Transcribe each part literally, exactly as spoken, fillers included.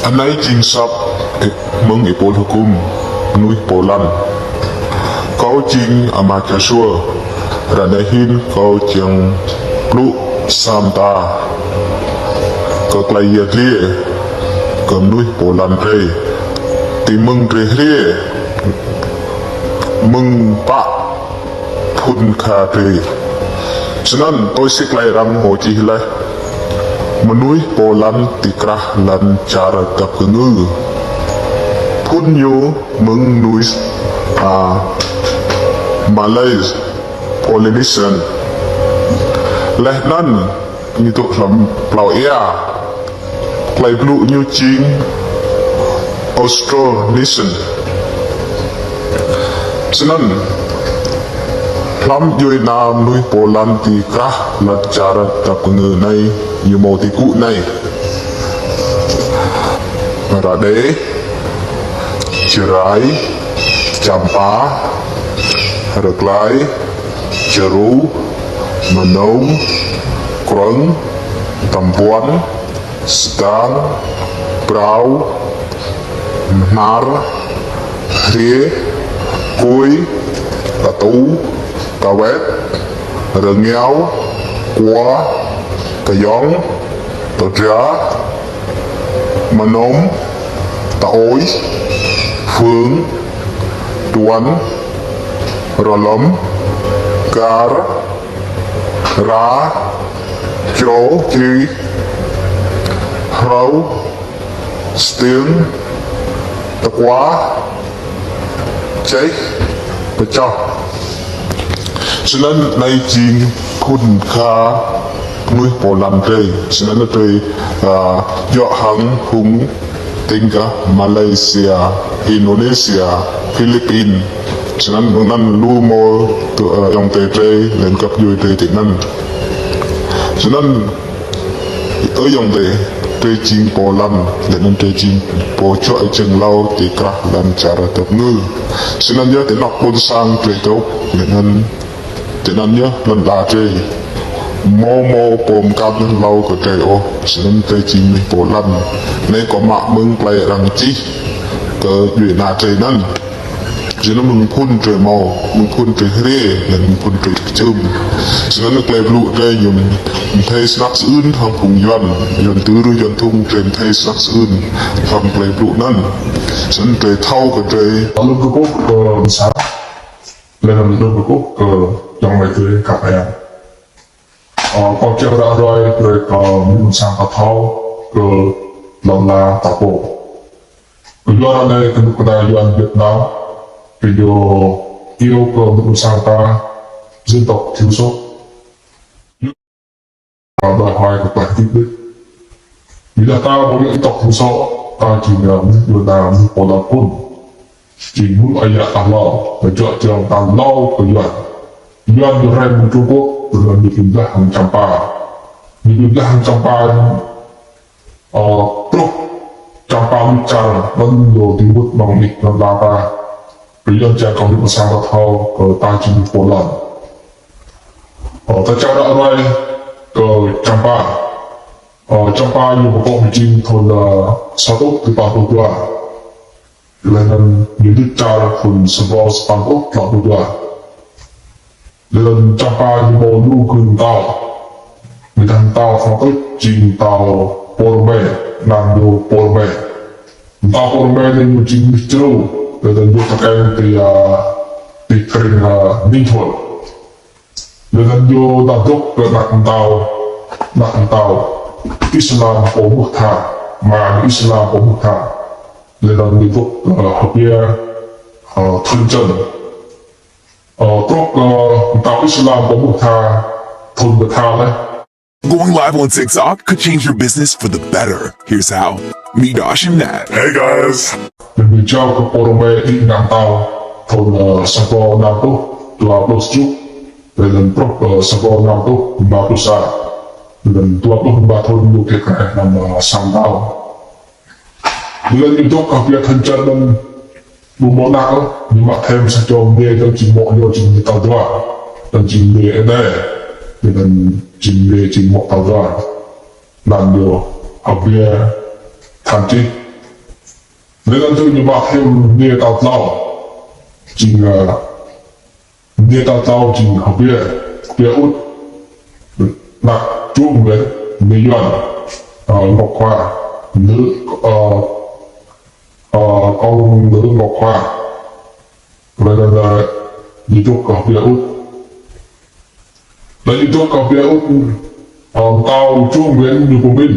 Anai jing săp mơ̆ng ih pô hơkŭm mơnuih pô lăn. Kâo jing ama Joshua. Ră anai hin kâo čang plŭ sa mta kơ tơlơi yăl dliê kơ mơnuih pô lăn drơi. Ti mơ̆ng drơi hriê, mơ̆ng pă phŭn kha drơi. Snăn tui si tơlơi arăng hmâo čih laih: Mơnuih pô lăn ti krah lăn čar dăp kơngư. Phŭn ñu mơ̆ng mơnuih, a, Malay Polynesian. Laih anăn ñu dô̆ hlăm plao ia. Tơlơi blŭ ñu jing Austronesian. Snăn, hlăm djuê ana mơnuih pô lăn ti krah lăn čar dăp kơngư anai, ñu hmâo ti gŭ anai: Rađê, Jrai, Čampa, Rơklai, Čru, Mnông, Krơ̆ng, Tơmpuăn, Sdang, Prao, Mnar, Hriê, Kui, Tatu, Tawet, Rơngiao, Kua, Kơyong, Tơdra, Mnôm, Taôi, Phương, Tuăn, Rlâm, Gar, Ra, Čô, Čri, Hrâu, Stiêng, Tơkua, Čeh, Pơčah. Snăn anai jing phŭn kha mơnuih pô lăn drơi. Snăn drơi, a, djŏ hăng phung tĭng kơ Malaysia, Indonesia, Philippin. Snăn anăn lu mơ̆ tơ, a, ayŏng adơi drơi, lĕ găp djuê drơi ti anăn. Snăn, ơ ayŏng adơi, drơi jing pô lăn, lĕ anăn drơi jing pô čuă jơ̆ng hlâo ti krah lăn čar dăp kơngư. Snăn yơh ti anôk ƀuôn sang drơi dô̆, lĕ anăn ti anăn yơh lăn ala drơi. Hmâo, hmâo pô mkăn hlâo kơ drơi ôh, snăn drơi jing mơnuih pô lăn. Anai kâo mă mơ̆ng tơlơi arăng čih kơ djuê ana drơi anăn. Snăn mơ̆ng phŭn drơi hmâo, mơ̆ng phŭn drơi hriê, lĕ mơ̆ng phŭn drơi kčưm. Snăn tơlơi blŭ drơi ñu mthei snăk sơưn hăng phung Yuăn, Yuăn Tưr, Yuăn Thung drơi mthei snăk sơưn hăng tơlơi blŭ anăn. Snăn drơi thâo kơ drơi. Lŭm kơkuh kơ msat, lĕ anăn lŭm kơkuh kơ ayŏng amai adơi khăp hăng. Ơ, kâo čang ră ruai brơi kơ mơnuih ƀuôn sang ta thâo kơ lŏn ala ta pô. Kơ yua anai kơnuk kơna Yuăn Việt Nam, kơ yua iâu kơ mơnuih ƀuôn sang ta dân tộc thiểu số. Đòi hỏi kơ ta kơdip đôč. Ƀiădah ta ƀu djơ̆ dân tộc thiểu số, ta jing mơnuih ƀuôn sang, mơnuih pô lăn phŭn. Jing mơnuih ayăt hlâo, kơ djŏ jrong ta hlâo kơ Yuăn. Yuăn ñu rai mơ̆ng Trung Quốc, tơl ñu bi blah hăng Čăm Pa. Ñu bi blah hăng Čăm Pa, ơ, truh Čăm Pa mŭt čar, anăn ñu dưi mŭt mơ̆ng anih lăn ala ta. Kơ Yuăn čar kơ mơnuih ƀuôn sang ta thâo, kơ ta jing mơnuih pô lăn. Ơ, ta čang ră ruai kơ Čăm Pa. Ơ, Čăm Pa ñu pơkŏ mơjing thŭn, ơ, sa rơtuh duapăn pluh dua. Leh anăn ñu djŏ čar thŭn sa rơtuh sapăn rơtuh tlâo pluh dua. Leh anăn Čăm Pa ñu hmâo lu gơ̆ mtao. Mơ̆ng mtao thâo tơl jing mtao Pôrme, anăn ñu Pôrme. Mtao Pôrme anei ñu jing mơnuih Čru, leh anăn ñu tơkeng ti, ơ, ti krĭng, ơ, Ninh Thuận. Leh anăn ñu nao dôk kơ anak mtao, anak mtao Islam pô Mukha, mă ñu Islam pô Mukha. Leh anăn ñu dôk, ơ, hơbia, ơ, thŭn čăn. Ơ, truh, ơ, mtao Islam pô Mukha, thŭn pơtha leh. Going live on TikTok could change your business for the better. Here's how. Meet Ocean Nat. Hey guys. Leh anăn ñu jao kơ Pôrme đĭ ngă mtao thŭn, ơ, sa rơtuh năm rơtuh dua pluh tơjuh. Leh anăn truh, ơ, sa rơtuh năm rơtuh pă pluh sa. Leh anăn dua pluh pă thŭn ñu kiăng kơ năm, ơ, sa mtao. Leh anăn ñu dôk kơ hơbia thŭn čăn anăn ƀu mâo anak ôh, ñu mă thêm sa čô mniê, čô jing mŏ ñu jing mniê tal dua. Anăn jing mniê Êđê. Leh anăn jing mniê jing mŏ tal dua. Anăn ñu, Hơbia than čih. Laih anŭn tơ ñu mă hiư̆m mơnuih tal tlâo. Jing, ơ, mơnuih tal tlâo jing Hơbia, Hơbia Út. Ană čô mơnuih, mơnuih Yuan. Ơ, Ngọc Hoa. Nư, ơ, ơ, kông nư Ngọc Hoa. Laih anŭn, ơ, ñu dŏ kơ Hơbia Út. Laih ñu dŏ kơ Hơbia Út, ơ, tal čô mơnuih ñu pơmĭn.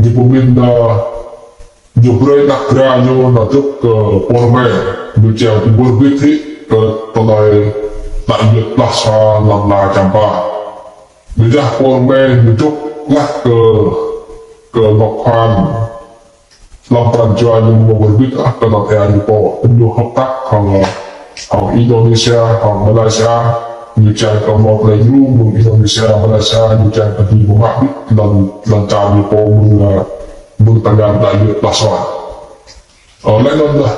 Ñu pơmĭn, ơ, ñu brơi ană dra ñu nao dŏ kơ pô rơmai. Ñu čang ƀu wơr bĭt hĭ kơ tơlơi đaŏ yua plah sua lăm ala Čăm Pa. Ñu yua pô rơmai ñu dŏ laih kơ, kơ Ngọc Hoa. Lăm pran jua ñu ƀu wơr bĭt ôh kơ ană dra ñu pô. Ñu hợp tác hăng, hăng Indonesia, hăng Malaysia. Ñu čang kơ mơ̆ng tơlơi djru mơ̆ng Indonesia, Malaysia, ñu čang kơ ƀu mă bĭt lăm, lăm čar ñu pô mơ̆ng, ơ, mơ̆ng tơngan đaŏ yua plah sua. Ơ, laih anŭn dah.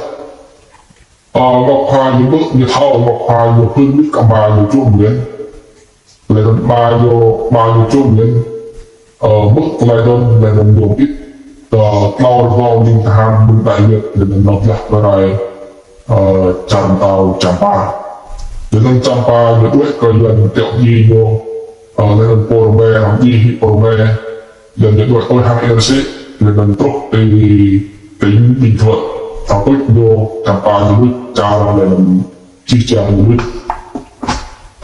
Ơ, Ngọc Hoa ñu ƀuh, ñu thâo Ngọc Hoa ñu hưn mĭt kơ ama ñu čô mơnuih. Laih anŭn ama ñu, ama ñu čô mơnuih, ơ, ƀuh tơlơi anŭn, laih anŭn ñu ƀuh, ơ, tlâo rơbâo ling tơhan mơ̆ng đaŏ yua, laih anŭn nao blah pơ rai, ơ, čar pơtao Čăm Pa. Laih anŭn Čăm Pa ñu đuaĭ kơ Yuan tiŏ djai ñu, ơ, laih anŭn pô rơmai, hăng djai hĭ pô rơmai. Laih anŭn ñu đuaĭ tui hăng ơi rơsĭ, laih anŭn truh tơ, tơ Bình Thuận. Thâo tuč ñu, Čăm Pa ñu luč čar, laih anŭn čih čang ñu luč.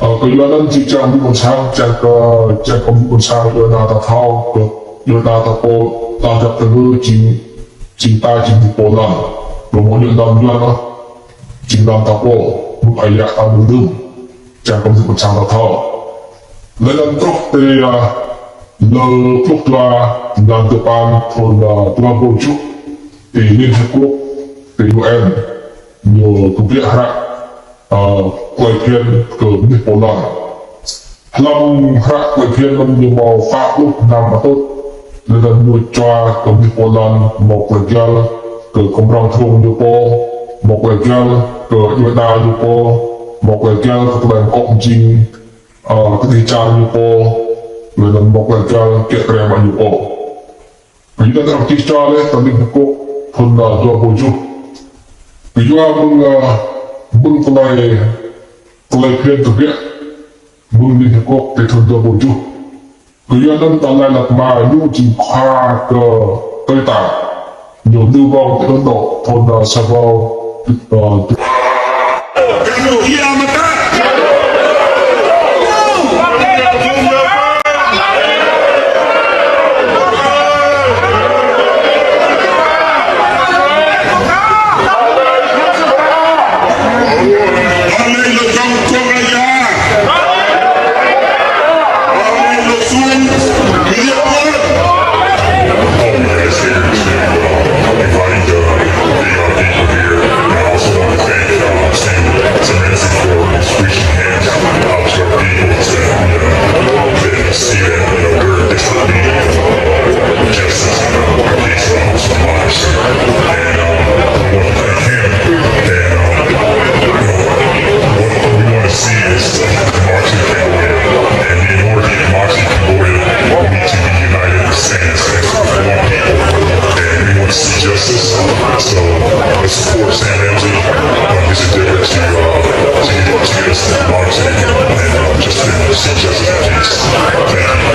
Ơ, kơ yua anŭn čih čang ƀing ƀôn sang, čang kơ, čang kơ ƀing ƀôn sang yua anai ta thâo, kơ yua anai ta pô, ta djăp tơlơi jing, jing ta jing ƀing pô anŭn. Ƀu hmâo yua anŭn Yuan ôh, jing anŭn ta pô, ƀing ayă ta đưm đưm. Čang kơ ƀing ƀôn sang ta thâo. Laih anŭn truh tơ, ơ, lơ pluh dua blan dua păn thŭn, ơ, dua rơbâo tơjuh, tơ Liên Hiệp Quốc, tơ U N, ñu kơbiă hră, ơ, tơlơi phiăn kơ mơnuih pô anŭn. Hlăm hră tơlơi phiăn anŭn ñu hmâo pă pluh năm atŭt, laih anŭn ñu čua kơ mơnuih pô anŭn hmâo tơlơi găl kơ kơmrong thung ñu pô, hmâo tơlơi găl kơ djuai ania ñu pô, hmâo tơlơi găl kơ tơlơi mơkŏ mơjing, ơ, kơ dêh čar ñu pô, laih anŭn hmâo tơlơi găl kiă kriăng mă ñu pô. Kơ yua anŭn arăng čih čua laih tơ Liên Hiệp Quốc thŭn, ơ, dua rơbâo tơjuh. Kơ yua mơ̆ng, ơ, mơ̆ng tơlơi, tơlơi phiăn kơbiă mơ̆ng Liên Hiệp Quốc tơ thŭn dua rơbâo tơjuh. Kơ yua anŭn ta laĭ lăk mă ñu jing khua kơ tơlơi ta. Ñu nư ƀơ̆ng tơ anŭn dŏ thŭn, ơ, sa rơbâo, ơ, All the guys here to, uh, invite the V I P here. And I also want to thank, uh, Sam Ramsey for reaching hands out to our people to, you know, to see that, you know, we're differently, uh, justice, you know, peace, and also democracy. And, um, I want to thank him. And, um, you know, what we want to see is democracy Cambodia. And in order to get democracy Cambodia, we need to be united and stand, stand for one people. And we want to see justice. So let's support Sam Ramsey on his endeavor to, uh, to get, to get us democracy and, uh, just, and see justice and peace. Thank you.